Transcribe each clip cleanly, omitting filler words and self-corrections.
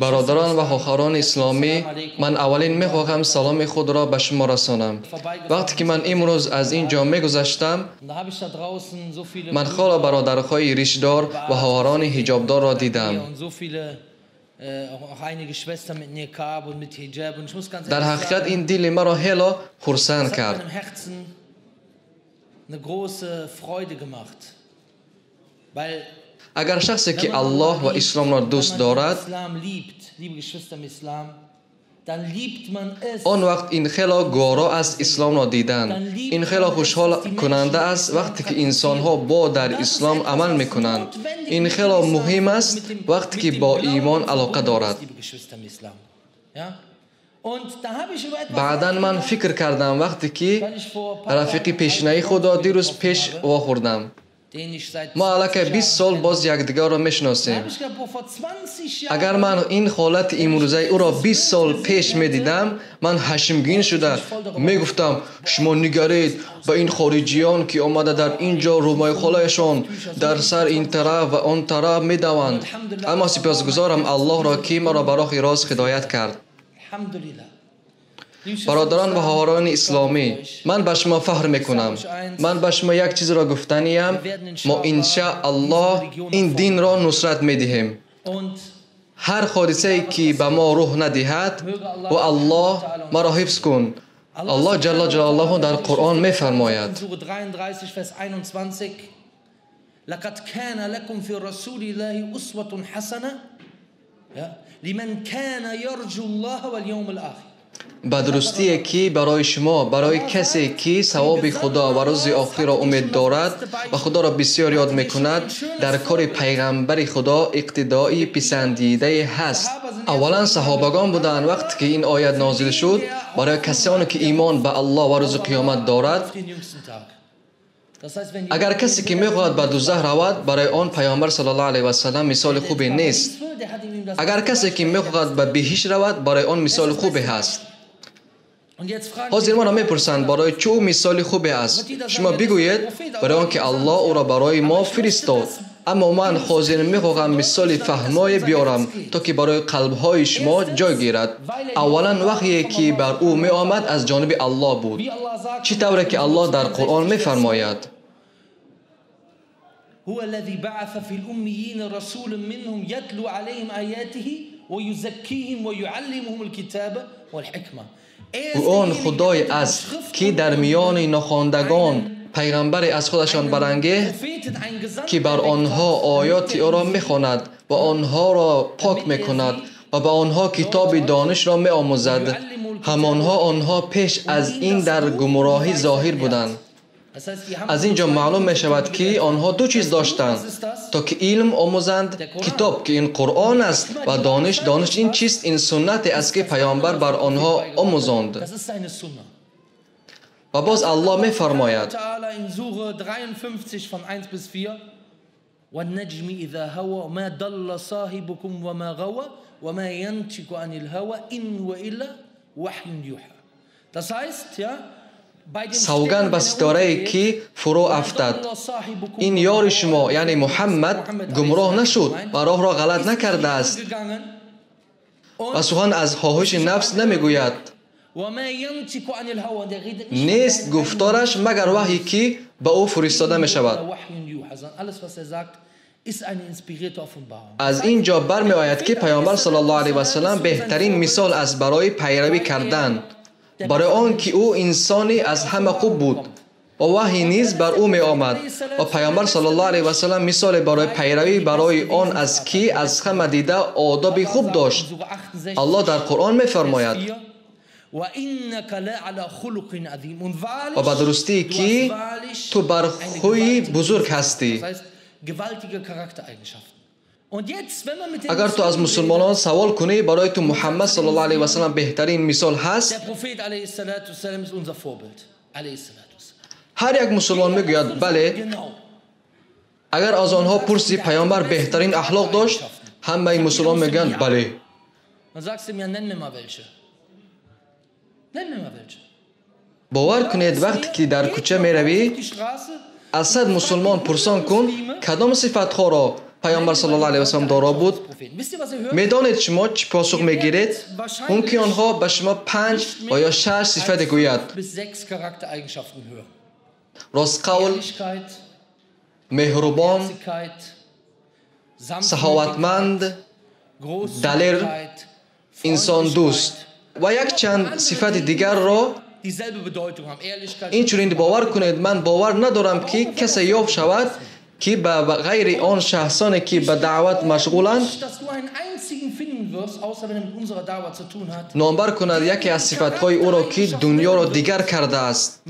Бародарон ва хоҳарони исломӣ, ман аввалин мехоҳам саломи худро ба шумо расонам. Вақте ки ман имрӯз аз ин ҷо мегузаштам, ман хело бародарҳои ришдор ва хоҳарони ҳиҷобдорро дидам. Дар ҳақиқат ин дили маро хело хурсанд кард. Агар шахсе ки Аллоҳ ва исломро дӯст дорад, он вақт ин хело гуворо аст исломро дидан. Ин хело хушҳолкунанда аст вақте ки инсонҳо бо дар ислом амал мекунанд. Ин хело муҳим аст вақте ки бо имон алоқа дорад. Баъдан ман фикр кардам вақте ки рафиқи пешинаи худро дирӯз пеш вохӯрдам. Мо аллакай 20 сол боз якдигарро мешиносем. Агар ман ин ҳолати имрӯзаи ӯро 20 сол пеш медидам, ман ҳашмгин шуда мегуфтам: шумо нигаред ба ин хориҷиён, ки омада дар ин ҷо рӯмайхолаашон дар сар ин тараф ва он тараф медаванд. Аммо сипосгузорам Аллоҳро, ки маро ба роҳи рост ҳидоят кард. Бародарон ва хоҳарони исломӣ, ман ба шумо фахр мекунам. Ман ба шумо як чизро гуфтаниям: мо иншааллоҳ ин динро нусрат медиҳем. Ҳар ҳодисае ки ба мо рӯҳ надиҳад, ва Аллоҳ маро ҳифз кун. Аллоҳ ҷалла ҷалолаҳу дар Қуръон мефармояд: لقد كان لكم في رسول الله أسوة حسنة لمن كان يرجو الله واليوم الآخر. Ба дурустие ки барои шумо, барои касе ки савоби Худо ва рӯзи охирро умед дорад ва Худоро бисёр ёд мекунад, дар кори пайғамбари Худо иқтидои писандидае ҳаст. Аввалан саҳобагон буданд. Вақте ки ин оят нозил шуд, барои касоне ки имон ба Аллоҳ ва рӯзи қиёмат дорад, агар касе ки мехоҳад ба дузах равад, барои он пайғамбар саллаллоҳу алайҳи васаллам мисоли хубе нест. Агар касе ки мехоҳад ба биҳишт равад, барои он мисоли хубе ҳаст. Ҳозир маро мепурсанд, барои чӣ ӯ мисоли хубе аст? Шумо бигӯед, барои он ки Аллоҳ ӯро барои мо фиристод. Аммо ман ҳозир мехоҳам мисоли фаҳмое биёрам, то ки барои қалбҳои шумо ҷой гирад. Аввалан ваҳйе ки бар ӯ меомад аз ҷониби Аллоҳ буд. Чӣ тавре ки Аллоҳ дар Қуръон мефармояд: هو الذي بعث في الأميين رسولا منهم يتلو عليهم آياته ويزكيهم ويعلمهم الكتاب والحكمة. Ӯ он Худое аст, ки дар миёни нохондагон пайғамбаре аз худашон барангехт, ки бар онҳо оёти ӯро мехонад ва онҳоро пок мекунад ва ба онҳо китоби донишро меомӯзад. Ҳамонҳо онҳо пеш аз ин дар гумроҳӣ зоҳир буданд. Аз ин ҷо маълум мешавад, ки онҳо ду чиз доштанд: то ки илм омӯзанд, китоб, ки ин Қуръон аст, ва дониш. Дониш ин чист? Ин суннате аст, ки пайғамбар бар онҳо омӯзонд. Ва боз Аллоҳ мефармояд: والنجم إذا هوى ما ضل صاحبكم وما غوى وما ينطق عن الهوى إن هو إلا وحي يوحى. Das heißt, ja, савганд ба ситорае ки фурӯ афтад, ин ёри шумо, яъне Муҳаммад, гумроҳ нашуд ва роҳро ғалат накардааст ва сухан аз хоҳиши нафс намегӯяд. Нест гуфтораш магар ваҳйе ки ба ӯ фиристода мешавад. Аз ин ҷо бармеояд, ки пайғамбар саллаллоҳу алайҳи васаллам беҳтарин мисол аст барои пайравӣ кардан, барои он ки ӯ инсоне аз ҳама хуб буд ва ваҳй низ бар ӯ меомад. Ва пайғамбар саллаллоҳу алайҳи васаллам мисоле барои пайравӣ барои он аст, ки аз ҳама дида одоби хуб дошт. Аллоҳ дар Қуръон мефармояд: ва ба дурустӣ ки ту бар хӯи бузург ҳастӣ. Агар ту аз мусулмонон савол кунӣ, барои ту Муҳаммад саллаллоҳу алайҳи васаллам беҳтарин мисол ҳаст, ҳар як мусулмон мегӯяд бале. Агар аз онҳо пурсӣ пайғамбар беҳтарин ахлоқ дошт, ҳамаи мусулмон мегӯянд бале. Бовар кунед, вақте ки дар кӯча меравӣ, аз 100 мусулмон пурсон кун, кадом сифатҳоро Пайғамбар саллаллоҳу алайҳи васаллам доро буд? Медонед шумо чӣ посух мегиред? Мумкин онҳо ба шумо 5 ва ё 6 сифат гӯяд. Ростқавл, меҳрубон, саховатманд, далер, инсондӯст ва якчанд сифати дигарро. Инчунин бовар кунед, ман бовар надорам, ки касе ёфт шавад, ки ба ғайри он шахсоне ки ба даъват машғуланд, номбар кунад яке аз сифатҳои ӯро, ки дунёро дигар кардааст.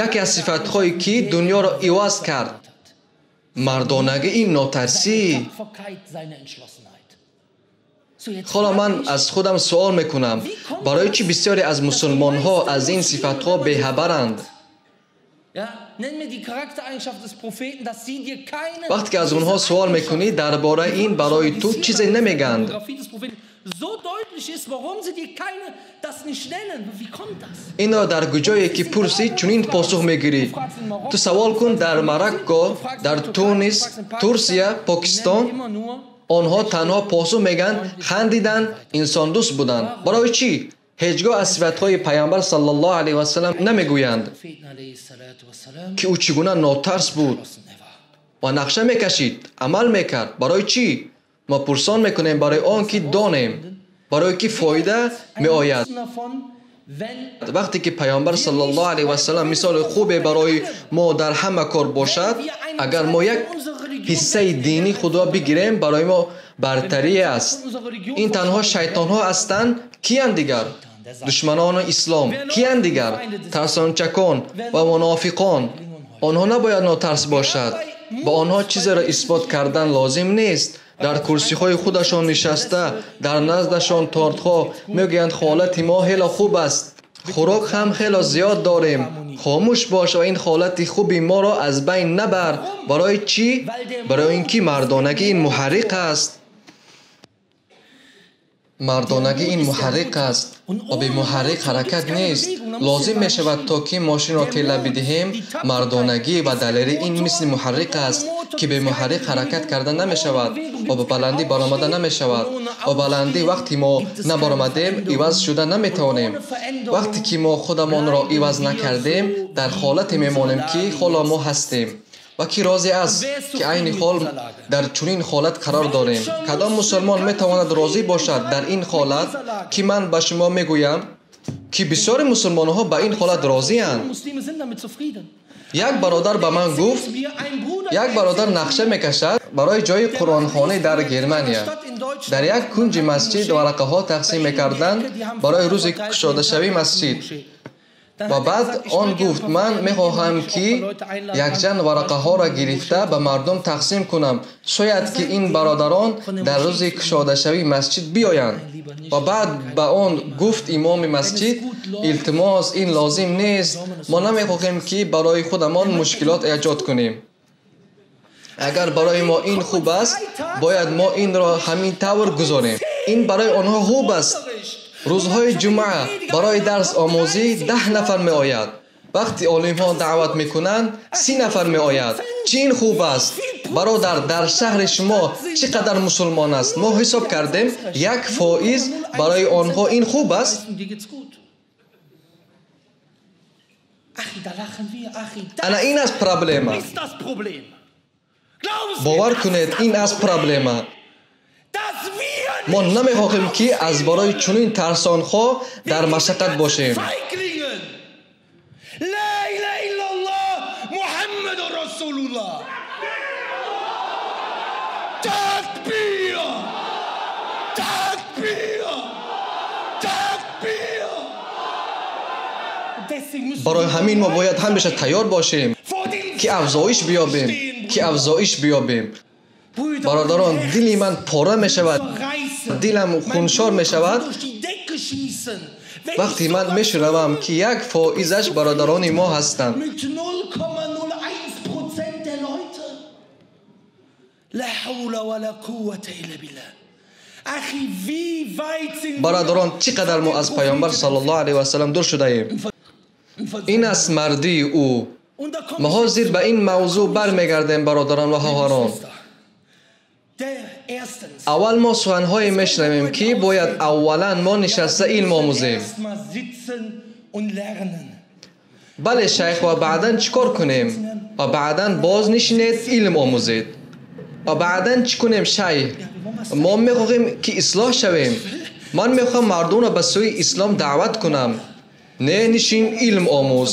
Яке аз сифатҳое ки дунёро иваз кард. Мардонагии нотарсӣ. Ҳоло ман аз худам суол мекунам, барои чӣ бисёре аз мусулмонҳо аз ин сифатҳо бехабаранд? Вақте ки аз онҳо суол мекунӣ дар бораи ин, барои ту чизе намегӯянд. Инро дар куҷое ки пурсӣ, чунин посух мегирӣ. Ту савол кун дар Марокко, дар Тунис, Турсия, Покистон. Онҳо танҳо посух мегӯянд, хандиданд, инсондӯст буданд. Барои чӣ? Ҳеҷ гоҳ аз сифатҳои Пайғамбар саллаллоҳу алайҳи васаллам намегӯянд, ки ӯ чӣ гуна нотарс буд ва нақша мекашид, амал мекард. Барои чӣ? Мо пурсон мекунем барои он ки донем, барои ки фоида меояд. Вақте ки Пайғамбар саллаллоҳу алайҳи васаллам мисоли хубе барои мо дар ҳама кор бошад, агар мо як ҳиссаи динии худро бигирем, барои мо бартарӣ аст. Ин танҳо шайтонҳо ҳастанд. Киянд дигар? Душманони ислом. Киянд дигар? Тарсончакон ва мунофиқон. Онҳо набояд нотарс бошад. Ба онҳо чизеро исбот кардан лозим нест. Дар курсиҳои худашон нишаста, дар наздашон тортҳо, мегӯянд ҳолати мо хело хуб аст, хӯрок ҳам хело зиёд дорем. Хомӯш бош ва ин ҳолати хуби моро аз байн набар. Барои чӣ? Барои ин ки мардонагӣ ин муҳарриқ аст. Мардонагӣ ин муҳарриқ аст ва бемуҳарриқ ҳаракат нест. Лозим мешавад то ки мошинро тела бидиҳем. Мардонагӣ ва далерӣ ин мисли муҳарриқ аст, ки бемуҳарриқ ҳаракат карда намешавад ва ба баландӣ баромада намешавад. Ва баландӣ вақте мо набаромадем, иваз шуда наметавонем. Вақте ки мо худамонро иваз накардем, дар ҳолате мемонем, ки ҳоло мо ҳастем. Ва ки розӣ аст, ки айни ҳол дар чунин ҳолат қарор дорем. Кадом мусулмон метавонад розӣ бошад дар ин ҳолат, ки ман ба шумо мегӯям, ки бисёри мусулмонҳо ба ин ҳолат розианд? Як бародар ба ман гуфт, як бародар нақша мекашад барои ҷои қуръонхонӣ дар Германия. Дар як кунҷи масҷид варақаҳо тақсим мекарданд барои рӯзи кушодашавии масҷид. Ва баъд он гуфт, ман мехоҳам, ки якчанд варақаҳоро гирифта ба мардум тақсим кунам. Шояд ки ин бародарон дар рӯзи кушодашавии масҷид биёянд. Ва баъд ба он гуфт имоми масҷид, илтимос, ин лозим нест. Мо намехоҳем, ки барои худамон мушкилот эҷод кунем. Агар барои мо ин хуб аст, бояд мо инро ҳамин тавр гузорем. Ин барои онҳо хуб аст. Рӯзҳои ҷумъа барои дарс омӯзӣ 10 нафар меояд. Вақти олимҳо даъват мекунанд, 30 нафар меояд. Чӣ ин хуб аст? Бародар, дар шаҳри шумо чӣ қадар мусулмон аст? Мо ҳисоб кардем, 1% барои онҳо ин хуб аст. Ана ин аст проблема. Бовар кунед, ин аст проблема. Мо намехоҳем, ки аз барои чунин тарсонҳо дар машаққат бошем. Барои ҳамин мо бояд ҳамеша тайёр бошем, ки афзоиш биёбем, ки афзоиш биёбем. Бародарон, дили ман пора мешавад, дилам хуншор мешавад вақте ман мешунавам, ки 1%-аш бародарони мо ҳастанд. Бародарон, чӣ қадар мо аз Пайғамбар саллаллоҳу алайҳи васаллам дур шудаем. Ин аст мардии ӯ. Мо ҳозир ба ин мавзӯъ бармегардем, бародарон ва хоҳарон. Аввал мо суханҳое мешунавем, ки бояд аввалан мо нишаста илм омӯзем. Бале, шайх, ва баъдан чӣ кор кунем? Ва баъдан боз нишинед, илм омӯзед. Ва баъдан чӣ кунем, шайх? Мо мехоҳем, ки ислоҳ шавем. Ман мехоҳам мардумро ба сӯи ислом даъват кунам. Не, нишин, илм омӯз.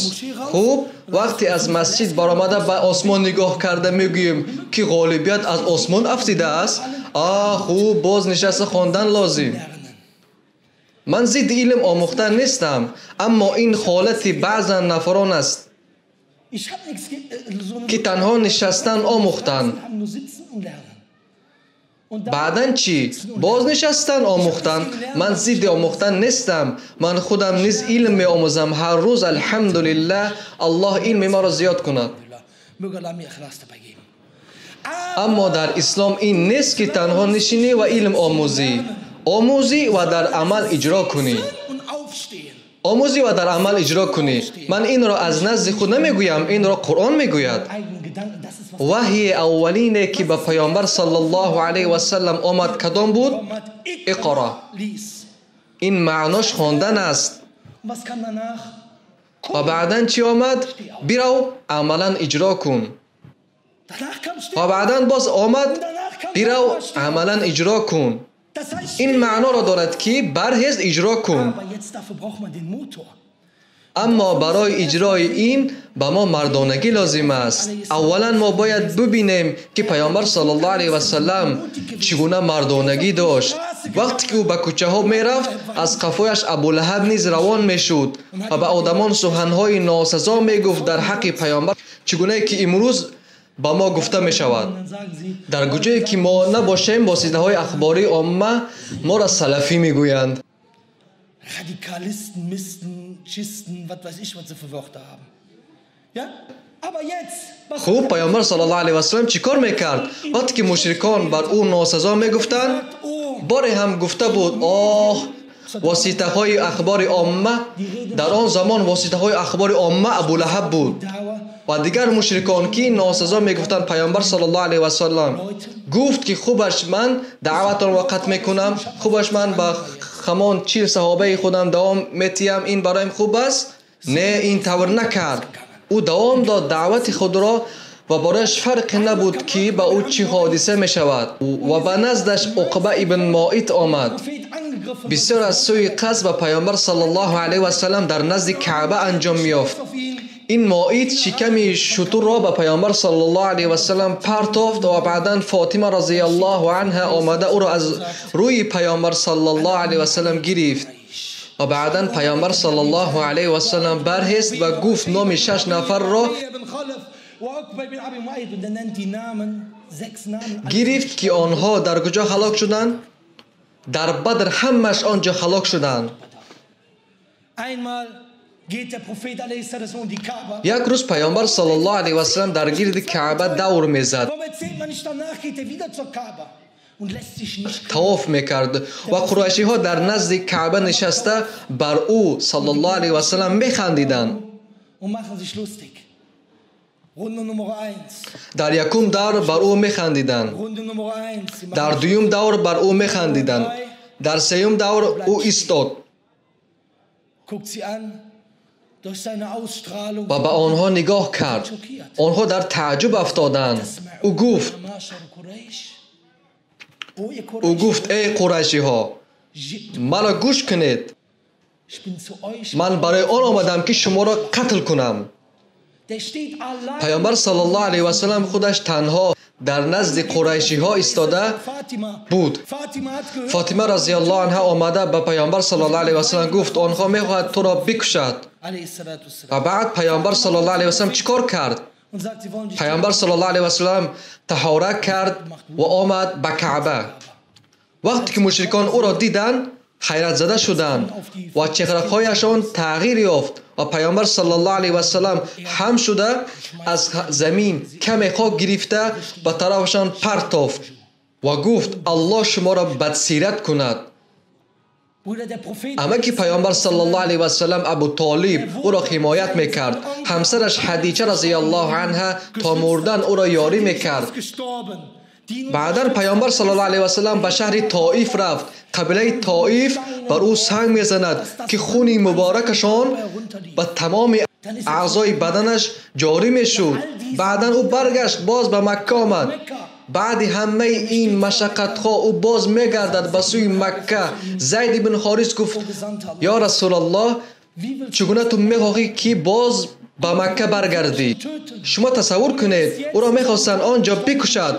Хуб, вақте аз масҷид баромада ба осмон нигоҳ карда мегӯем, ки ғолибият аз осмон афтидааст. Хуб, боз нишаста хондан лозим. Ман зидди илм омӯхтан нестам, аммо ин ҳолати баъзан нафарон аст, ки танҳо нишастан омӯхтанд. Баъдан чӣ? Боз нишастан омӯхтан. Ман зидди омӯхтан нестам. Ман худам низ илм меомӯзам ҳар рӯз. Алҳамдулиллаҳ, Аллоҳ илми маро зиёд кунад. Аммо дар ислом ин нест, ки танҳо нишинӣ ва илм омӯзӣ. Омӯзӣ ва дар амал иҷро кунӣ. Омӯзӣ ва дар амал иҷро кунӣ. Ман инро аз назди худ намегӯям, инро Қуръон мегӯяд. Ваҳйи аввалине, ки ба Паёмбар саллаллоҳу алайҳи васаллам омад, кадом буд? Иқро. Ин маънош хондан аст. Ва баъдан чӣ омад? Бирав, амалан иҷро кун. Ва баъдан боз омад, бирав, амалан иҷро кун. Ин маъноро дорад, ки барҳез, иҷро кун. Аммо барои иҷрои ин ба мо мардонагӣ лозим аст. Аввалан мо бояд бибинем, ки Паёмбар саллаллоҳу алайҳи васаллам чӣ гуна мардонагӣ дошт. Вақте ки ӯ ба кӯчаҳо мерафт, аз қафояш Абулаҳаб низ равон мешуд ва ба одамон суханҳои носазо мегуфт дар ҳаққи Паёмбар, чӣ гунае ки имрӯз ба мо гуфта мешавад. Дар куҷое ки мо набошем, воситаҳои ахбории омма моро салафӣ мегӯянд. Radikalisten, Misten, Schisten, was weiß ich, was sie für Wörter haben. Ja? Aber jetzt, хуб, Паёмбар саллаллоҳу алайҳи васаллам чӣ кор мекард? Вақте ки мушрикон бар ӯ носазо мегуфтанд, боре ҳам гуфта буд: оҳ, воситаҳои ахбори омма. Дар он замон воситаҳои ахбори омма Абулаҳаб буд ва дигар мушрикон, ки носазо мегуфтанд. Паёмбар саллаллоҳу алайҳи васаллам гуфт, ки хубаш ман даъватонро қатъ мекунам, хубаш ман ба ҳамон 40 саҳобаи худам давом метиҳам, ин бароям хуб аст. Не, ин тавр накард. Ӯ давом дод даъвати худро ва барояш фарқе набуд, ки ба ӯ чӣ ҳодиса мешавад. Ва ба наздаш Уқба ибн Моит омад. Бисёр аз сӯи қасд ба Паёмбар саллаллоҳу алайҳи васаллам дар назди Каъба анҷом меёфт. Ин Моит шиками шутурро ба Паёмбар саллаллоҳу алайҳи васаллам партофт ва баъдан Фотима разияллоҳу анҳа омада ӯро аз рӯи Паёмбар саллаллоҳу алайҳи васаллам гирифт. Ва баъдан Паёмбар саллаллоҳу алайҳи васаллам бархест ва гуфт номи 6 нафарро гирифт, ки онҳо дар куҷо ҳалок шуданд? Дар Бадр ҳамааш он ҷо ҳалок шуданд. Як рӯз Паёмбар саллаллоҳу алайҳи васаллам дар гирди Каъба давр мезад, тавоф мекард ва қурайшиҳо дар назди Каъба нишаста бар ӯ саллаллоҳу алайҳи васаллам механдиданд. Дар якум давр бар ӯ механдиданд, дар дуюм давр бар ӯ механдиданд, дар сеюм давр ӯ истод ва ба онҳо нигоҳ кард. Онҳо дар таъҷуб афтоданд. Ӯ гуфт: эй қурайшиҳо, маро гӯш кунед. Ман барои он омадам, ки шуморо қатл кунам. Паёмбар саллаллоҳу алайҳи васаллам худаш танҳо дар назди қурайшиҳо истода буд. Фотима разияллоҳу анҳа омада ба Паёмбар саллаллоҳу алайҳи васаллам гуфт: онҳо мехоҳад туро бикушад. Ва баъд Паёмбар саллаллоҳу алайҳи васаллам чӣ кор кард? Паёмбар саллаллоҳу алайҳи васаллам таҳора кард ва омад ба Каъба. Вақте ки мушрикон ӯро диданд, ҳайратзада шуданд ва чеҳраҳояшон тағйир ёфт ва Паёмбар саллаллоҳу алайҳи васаллам ҳам шуда аз замин каме хок гирифта ба тарафашон партофт ва гуфт: Аллоҳ шуморо бадсират кунад. Амаки паёмбар саллаллоҳу алайҳи васаллам Абу Толиб ӯро ҳимоят мекард. Ҳамсараш Хадича разияллоҳу анҳа то мурдан ӯро ёрӣ мекард. Баъдан паёмбар саллаллоҳу алайҳи васаллам ба шаҳри Тоиф рафт. Қабилаи Тоиф бар ӯ санг мезанад, ки хуни муборакашон ба тамоми аъзои баданаш ҷорӣ мешуд. Баъдан ӯ баргашт, боз ба Макка омад. Баъди ҳамаи ин машаққатҳо ӯ боз мегардад ба сӯи Макка. Зайд ибн Ҳорис гуфт: ё Расулаллоҳ, чӣ гуна ту мехоҳӣ, ки боз ба Макка баргардӣ? Шумо тасаввур кунед, ӯро мехостанд он ҷо бикушад.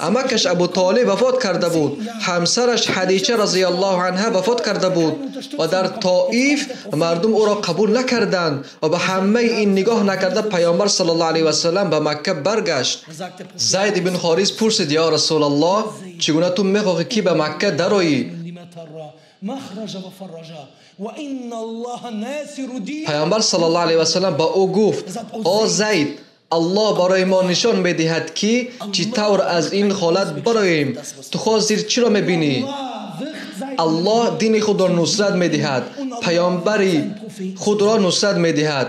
Амакаш Абу Толиб вафот карда буд, ҳамсараш Хадича разияллоҳу анҳа вафот карда буд ва дар Тоиф мардум ӯро қабул накарданд ва ба ҳамаи ин нигоҳ накарда паёмбар саллаллоҳу алайҳи васаллам ба Макка баргашт. Зайд ибн Ҳорис пурсид: ё Расулаллоҳ, чӣ гуна ту мехоҳӣ, ки ба Макка дароӣ? Паёмбар саллаллоҳу алайҳи васаллам ба ӯ гуфт: о Зайд, Аллоҳ барои мо нишон медиҳад, ки чӣ тавр аз ин ҳолат бароем. Ту ҳозир чиро мебинӣ? Аллоҳ дини худро нусрат медиҳад, паёмбари худро нусрат медиҳад.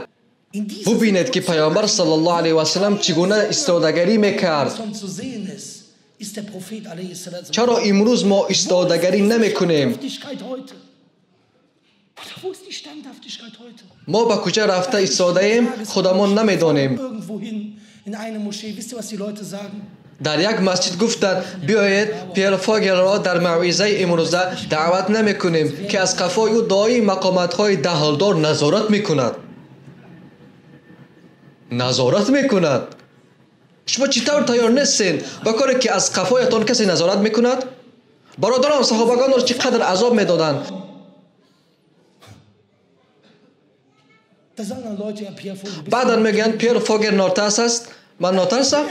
Бубинед, ки паёмбар саллаллоҳу алайҳи васаллам чӣ гуна истодагарӣ мекард. Чаро имрӯз мо истодагарӣ намекунем? Мо ба куҷо рафта истодаем, худамон намедонем. Дар як масҷид гуфтанд: биёед Пьер Фогелро дар мавъизаи имрӯза даъват намекунем, ки аз қафои ӯ доим мақоматҳои дахлдор назорат мекунад. Назорат мекунад. Шумо чӣ тавр тайёр нестед ба коре, ки аз қафоятон касе назорат мекунад? Бародарон, саҳобагонро чӣ қадр азоб медоданд. Баъдан мегӯянд: Пьер Фогел нотарс аст. Ман нотарсам?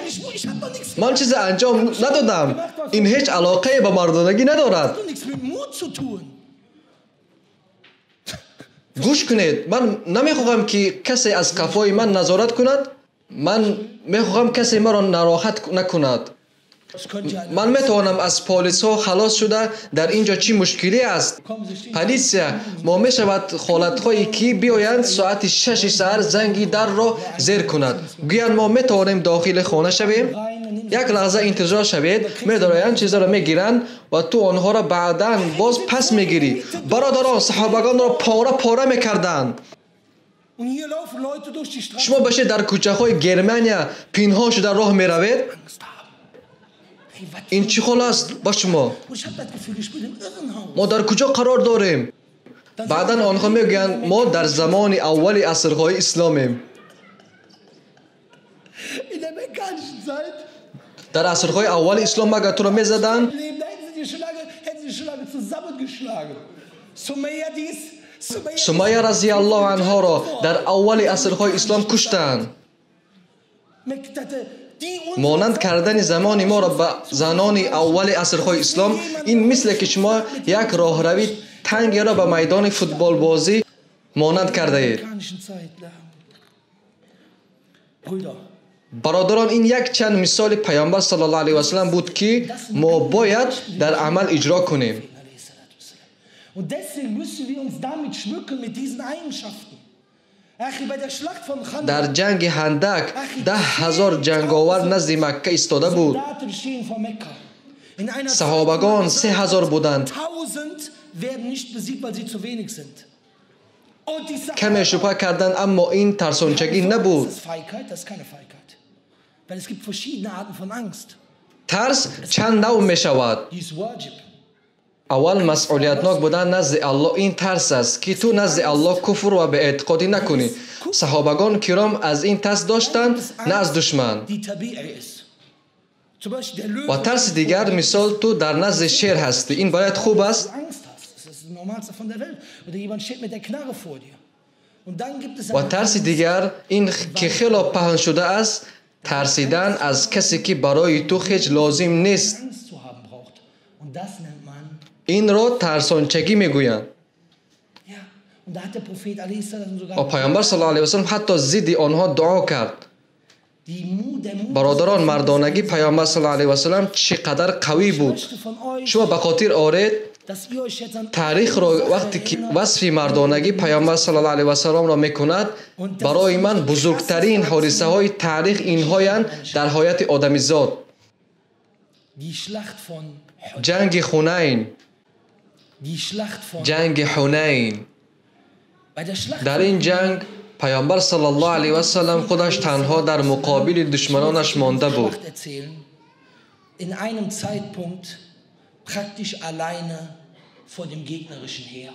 Ман чизе анҷом надодам. Ин ҳеҷ алоқае ба мардонагӣ надорад. Гӯш кунед, ман намехоҳам, ки касе аз қафои ман назорат кунад. Ман мехоҳам касе маро нароҳат накунад. Ман метавонам аз полисҳо халос шуда. Дар ин ҷо чӣ мушкилӣ аст? Полисия мо мешавад ҳолатҳое, ки биёянд соати 6 саҳар занги дарро зер кунад, гӯянд мо метавонем дохили хона шавем. Як лаҳза интизор шавед, медароянд, чизаро мегиранд ва ту онҳоро баъдан боз пас мегирӣ. Бародарон, саҳобагонро пора пора мекарданд. Шумо бошед дар кӯчаҳои Германия пинҳон шуда роҳ меравед? Ин чӣ ҳол аст ба шумо? Мо дар куҷо қарор дорем? Баъдан онҳо мегӯянд: мо дар замони аввали асрҳои исломем. Дар асрҳои аввали ислом магар туро мезаданд? Сумайя разияллоҳу анҳоро дар аввали асрҳои ислом куштанд. Монанд кардани замони моро ба занони аввали асрҳои ислом ин мисле, ки шумо як роҳрави тангеро ба майдони футболбозӣ монанд кардаед. Бародарон, ин якчанд мисоли паёмбар саллаллоҳу алайҳи васаллам буд, ки мо бояд дар амал иҷро кунем. Дар ҷанги Ҳандак 10 000 ҷанговар назди Макка истода буд. Саҳобагон 3000 буданд. Каме шубҳа карданд, аммо ин тарсончагӣ набуд. Тарс чанд навъ мешавад. Аввал, масъулиятнок будан назди Аллоҳ ин тарс аст, ки ту назди Аллоҳ куфр ва беэътиқодӣ накунӣ. Саҳобагон киром аз ин тарс доштанд, на аз душман. Ва тарси дигар, мисол, ту дар назди шер ҳастӣ. Ин бояд хуб аст. Ва тарси дигар ин ки хело паҳн шудааст, тарсидан аз касе, ки барои ту ҳеҷ лозим нест. Инро тарсончагӣ мегӯянд. Ва паёмбар саллаллоҳу алайҳи васаллам ҳатто зидди онҳо дуо кард. Бародарон, мардонагии паёмбар саллаллоҳу алайҳи васаллам чӣ қадар қавӣ буд. Шумо ба хотир оред, Таърихро вақте ки васфи мардонагии Паёмбар саллаллоҳу алайҳи васалламро мекунад, барои ман бузургтарин ҳодисаҳои таърих инҳоянд дар ҳаёти одамизод. Ҷанги Ҳунайн. Ҷанги Ҳунайн. Дар ин ҷанг Паёмбар саллаллоҳу алайҳи васаллам худаш танҳо дар муқобили душманонаш монда буд. Praktisch alleine vor dem gegnerischen Heer.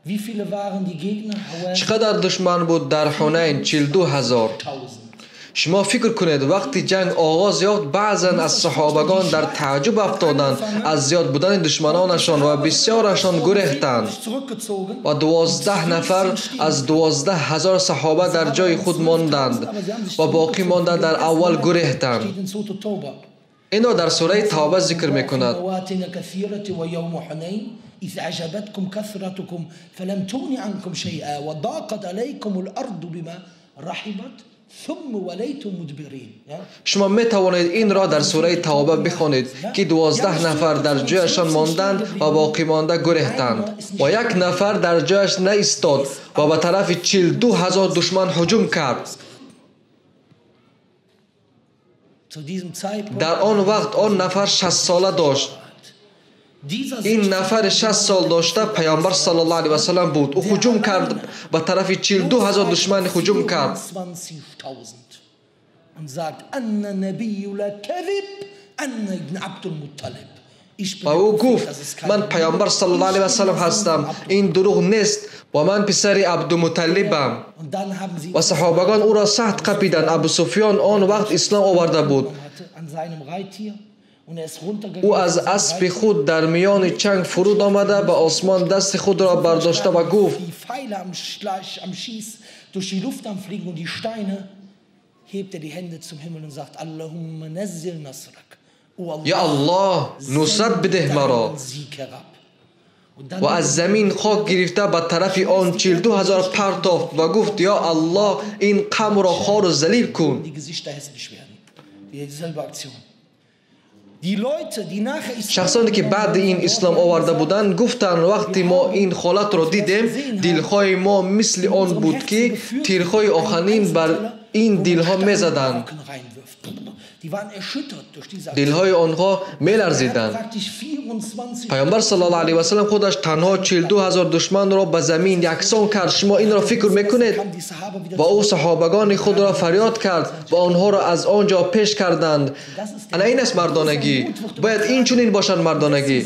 Wie viele waren die Gegner? Чақадар душман буд дар Ҳунайн? 42,000. Шумо фикр кунед, вақти ҷанг оғоз ёфт, баъзан аз саҳобагон дар таъҷуб афтоданд аз зиёд будани душманонашон ва бисёрашон гурехтанд. Ва 12 нафар аз 12,000 саҳоба дар ҷои худ монданд ва боқӣ монда дар аввал гурехтанд. Инро дар сураи Тавба зикр мекунад. Шумо метавонед инро дар сураи Тавба бихонед, ки 12 нафар дар ҷояшон монданд ва боқимонда гурехтанд ва як нафар дар ҷояш наистод ва ба тарафи 42,000 душман ҳуҷум кард. Дар он вақт он нафар 60 сола дошт. Ин нафари 60 сол дошта Паёмбар саллаллоҳу алайҳи васаллам буд. Ӯ ҳуҷум кард, ба тарафи 42,000 душман ҳуҷум кард. Ва ӯ гуфт: ман Паёмбар саллаллоҳу алайҳи васаллам ҳастам, ин дурӯғ нест ва ман писари Абдумуталлибам. Ва саҳобагон ӯро сахт қапиданд. Абу Суфён он вақт ислом оварда буд. Ӯ аз аспи худ дар миёни чанг фуруд омада, ба осмон дасти худро бардошта ва гуфт: Я Аллоҳ, нусрат бидеҳ маро. Ва аз замин хок гирифта ба тарафи он 42,000 партофт ва гуфт: Ё Аллоҳ, ин қавмро хору залил кун. Шахсоне ки баъди ин ислом оварда буданд гуфтанд: вақте мо ин ҳолатро дидем, дилҳои мо мисли он буд, ки тирҳои оханин бар ин дилҳо мезаданд. Дилҳои онҳо меларзиданд. Паёмбар саллаллоҳу алайҳи васаллам худаш танҳо 42,000 душманро ба замин яксон кард. Шумо инро фикр мекунед? Ва ӯ саҳобагони худро фарёд кард ва онҳоро аз он ҷо пеш карданд. Ана ин аст мардонагӣ. Бояд ин чунин бошад мардонагӣ.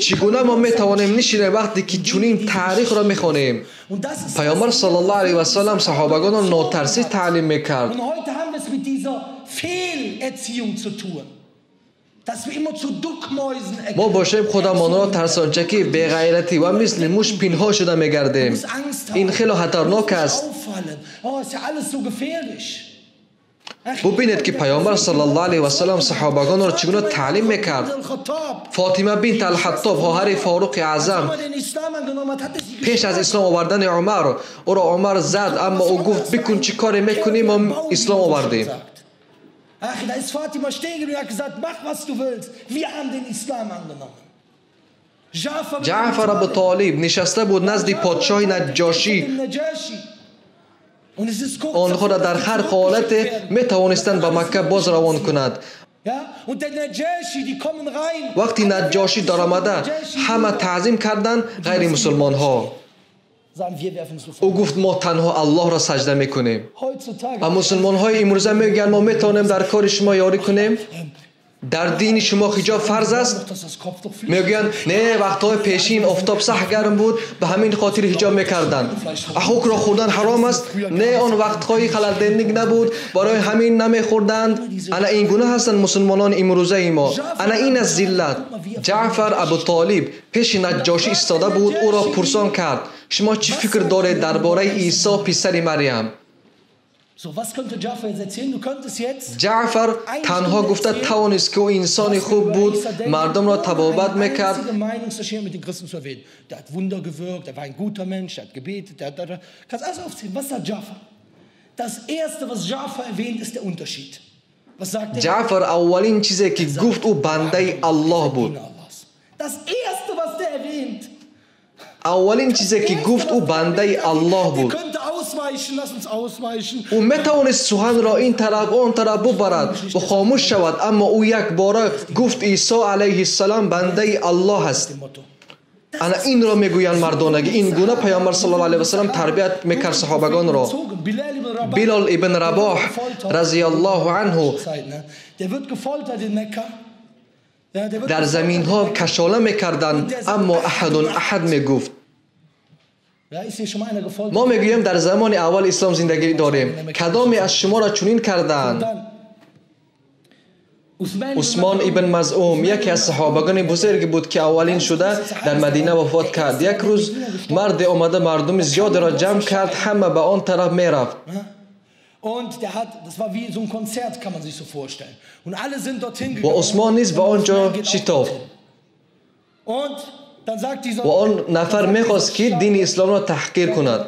Чӣ гуна мо метавонем нишинем вақте ки чунин таърихро мехонем? Паёмбар саллаллоҳу алайҳи васаллам саҳобагонро нотарсӣ таълим мекард. Мо бошем худамонро тарсончакӣ, беғайратӣ ва мисли муш пинҳон шуда мегардем. Ин хело хатарнок аст. Бубинед, ки Паёмбар саллаллоҳу алайҳи васаллам саҳобагонро чӣ гуна таълим мекард. Фотима бинт Алхаттоб, хоҳари Форуқи Аъзам, пеш аз ислом овардани Умар, ӯро Умар зад, аммо ӯ гуфт: бикун чӣ коре мекунӣ, мо ислом овардем. Ach, da ist Fatima stehen geblieben und hat gesagt: Mach, was du willst. Wir haben den Islam angenommen. Ҷаъфар Абу Толиб нишаста буд назди подшоҳи Наҷошӣ. Онҳоро дар ҳар ҳолате метавонистанд ба Макка боз равон кунад. Вақти Наҷошӣ даромада, ҳама таъзим карданд ғайри мусулмонҳо. Ӯ гуфт: мо танҳо Аллоҳро саҷда мекунем. Ва мусулмонҳои имрӯза мегӯянд: мо метавонем дар кори шумо ёрӣ кунем? Дар дини шумо ҳиҷоб фарз аст? Мегӯянд: не, вақтҳои пешин офтоб сахт гарм буд, ба ҳамин хотир ҳиҷоб мекарданд. Ахукро хӯрдан ҳаром аст? Не, он вақтҳои халалденник набуд, барои ҳамин намехӯрданд. Ана ин гуна ҳастанд мусулмонони имрӯзаи мо. Ана ин аст зиллат. Ҷаъфар Абу Толиб пеши Наҷошӣ истода буд, ӯро пурсон кард: шумо чӣ фикр доред дар бораи Исо писари Марьям? Ҷаъфар танҳо гуфта тавонист, ки ӯ инсони хуб буд, мардумро табобат мекард. Ҷаъфар аввалин чизе ки гуфт, ӯ бандаи Аллоҳ буд. Аввалин чизе ки гуфт, ӯ бандаи Аллоҳ буд. Ӯ метавонист суханро ин тараф он тараф бубарад ва хомӯш шавад, аммо ӯ якбора гуфт Исо алайҳиссалом бандаи Аллоҳ аст. Ана инро мегӯянд мардонагӣ. Ин гуна Паёмбар саллаллоҳу алайҳи васаллам тарбият мекард саҳобагонро. Билол ибн Рабоҳ разияллоҳу анҳу дар заминҳо кашола мекарданд, аммо аҳадун аҳад мегуфт. Мо мегӯем дар замони аввал ислом зиндагӣ дорем. Кадоме аз шуморо чунин кардаанд? Усмон ибн Мазъум яке аз саҳобагони бузурге буд, ки аввалин шуда дар Мадина вафот кард. Як рӯз марде омада мардуми зиёдеро ҷамъ кард, ҳама ба он тараф мерафт. Ва Усмон низ ба он ҷо шитофт. Ва он нафар мехост, ки дини исломро таҳқир кунад.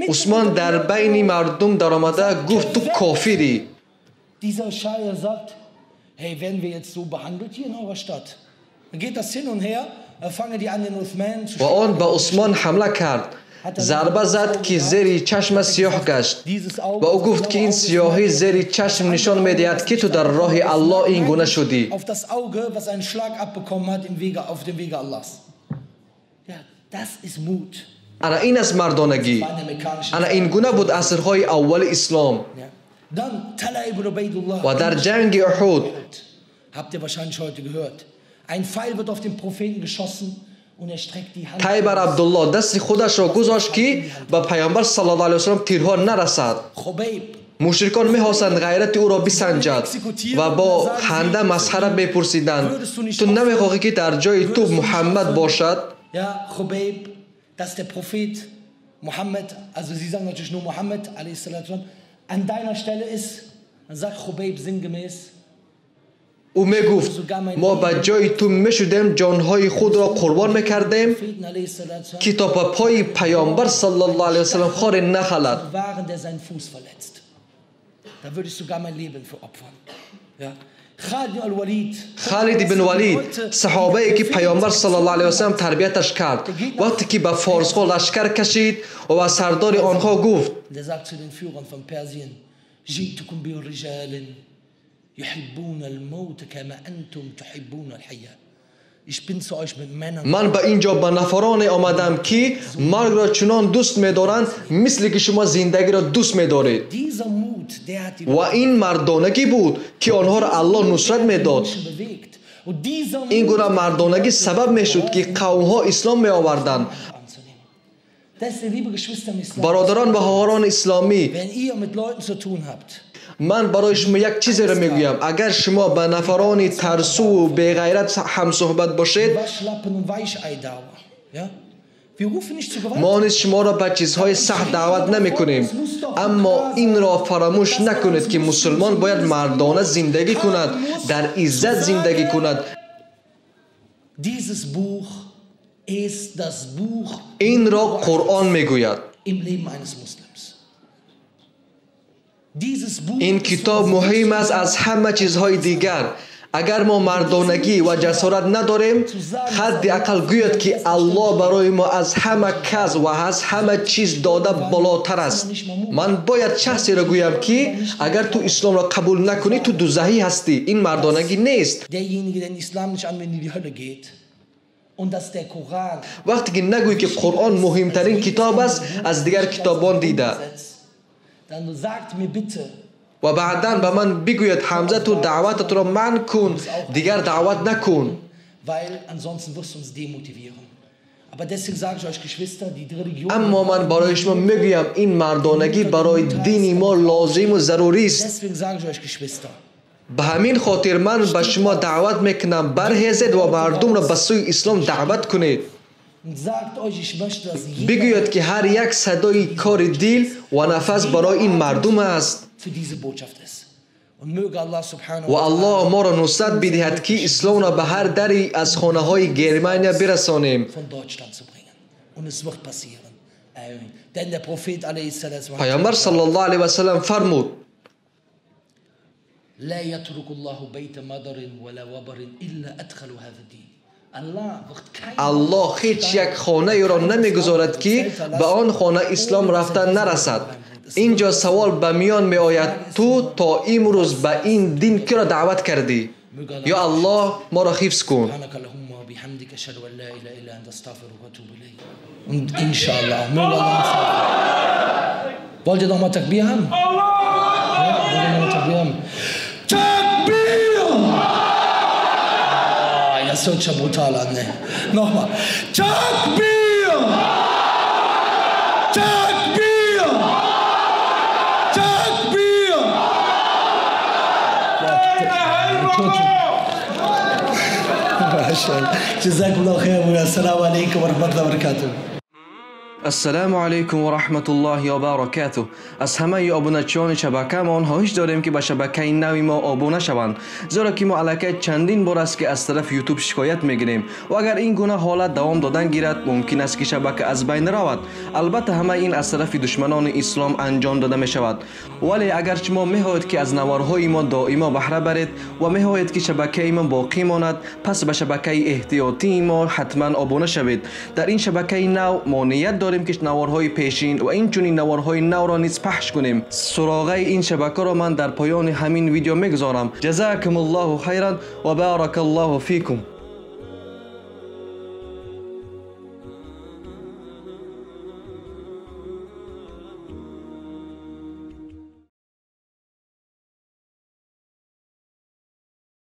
Усмон дар байни мардум даромада гуфт: ту кофирӣ. Ва он ба Усмон ҳамла кард. Зарба зад, ки зери чашма сиёҳ гашт. Ва ӯ гуфт, ки ин сиёҳӣ зери чашм нишон медиҳад, ки ту дар роҳи Аллоҳ ин гуна шудӣ. Ана ин аст мардонагӣ. Ана ин гуна буд асрҳои аввали ислом. Ва дар ҷанги Уҳуд Тайбар Абдуллоҳ дасти худашро гузошт, ки ба Паёмбар саллаллоҳу алайҳи васаллам тирҳо нарасад. Мушрикон мехостанд ғайрати ӯро бисанҷад ва бо ханда масхара мепурсиданд: ту намехоҳӣ, ки дар ҷои ту Муҳаммад бошад? Dass der Prophet Muhammad, also sie sagen natürlich nur Muhammad, an deiner Stelle ist, dann sagt Khubayb sinngemäß: ӯ мегуфт: мо ба ҷои ту мешудем, ҷонҳои худро қурбон мекардем, ки то ба пои Паёмбар саллаллоҳу алайҳи васаллам хоре нахалад. Халид ибн Валид, саҳобае ки Паёмбар саллаллоҳу алайҳи васаллам тарбияташ кард, вақте ки ба форсҳо лашкар кашид ва ба сардори онҳо гуфт: ман ба ин ҷо ба нафароне омадам, ки маргро чунон дӯст медоранд, мисле ки шумо зиндагиро дӯст медоред. Ва ин мардонагӣ буд, ки онҳоро Аллоҳ нусрат медод. Ин гуна мардонагӣ сабаб мешуд, ки қавмҳо ислом меоварданд. Бародарон ва хоҳарони исломӣ, ман барои шумо як чизеро мегӯям. Агар шумо ба нафарони тарсуву беғайрат ҳамсуҳбат бошед, мо низ шуморо ба чизҳои сахт даъват намекунем, аммо инро фаромӯш накунед, ки мусулмон бояд мардона зиндагӣ кунад, дар иззат зиндагӣ кунад. Инро Қуръон мегӯяд. Ин китоб муҳим аст аз ҳама чизҳои дигар. Агар мо мардонагӣ ва ҷасорат надорем, ҳадди ақал гӯяд, ки Аллоҳ барои мо аз ҳама кас ва аз ҳама чиз дода болотар аст. Ман бояд шахсеро гӯям, ки агар ту исломро қабул накунӣ, ту дузаҳӣ ҳастӣ. Ин мардонагӣ нест. Вақте ки нагӯӣ, ки Қуръон муҳимтарин китоб аст аз дигар китобон дида, ва баъдан ба ман бигӯяд: Ҳамза, ту даъвататро манъ кун, дигар даъват накун. Аммо ман барои шумо мегӯям, ин мардонагӣ барои дини мо лозиму зарурист. Ба ҳамин хотир ман ба шумо даъват мекунам: барҳезед ва мардумро ба сӯи ислом даъват кунед. Бигӯяд, ки ҳар як садои кори дил ва нафас барои ин мардум аст. Ва Аллоҳ моро нусрат бидиҳад, ки исломро ба ҳар дари аз хонаҳои Германия бирасонем. Паёмбар саллаллоҳу алайҳи васаллам фармуд: لا يترك الله بيت مدر ولا وبر إلا أدخلوا هذا الدين. Аллоҳ ҳеҷ як хонаеро намегузорад, ки ба он хона ислом рафта нарасад. Инҷо савол ба миён меояд: ту то имрӯз ба ин дин киро даъват кардӣ? Ё Аллоҳ, моро ҳифз кун. وبحمدك أشهد أن لا إله إلا أنت أستغفرك وأتوب إليك. Und inshallah, möge Allah uns helfen. Wollt ihr nochmal Takbir haben? Allah! Ja, wollt ihr nochmal Takbir haben? Takbir! Oh, das hört schon brutal an, ne? Nochmal. Takbir! Takbir! Takbir! جزاكم الله خير والسلام عليكم ورحمة الله وبركاته. Ассалому алайкум ва раҳматуллоҳи ва баракатуҳ. Аз ҳамаи обуначиёни шабакаамон хоҳиш дорем, ки ба шабакаи нави мо обуна шаванд, зеро ки мо аллакай чандин бор аст, ки аз тарафи Ютуб шикоят мегирем ва агар ин гуна ҳолат давом додан гирад, мумкин аст, ки шабака аз байн равад. Албатта, ҳамаи ин аз тарафи душманони ислом анҷом дода мешавад. Вале агар шумо мехоҳед, ки аз наворҳои мо доимо баҳра баред ва мехоҳед, ки шабакаи мо боқӣ монад, пас ба шабакаи эҳтиётии мо ҳатман обуна шавед. Дар ин шабакаи нав мо ният дорем, ки наворҳои пешин ва инчунин наворҳои навро низ пахш кунем. Суроғаи ин шабакаро ман дар поёни ҳамин видео мегузорам. Ҷазакум Аллоҳу хайран ва баракаллоҳу фикум.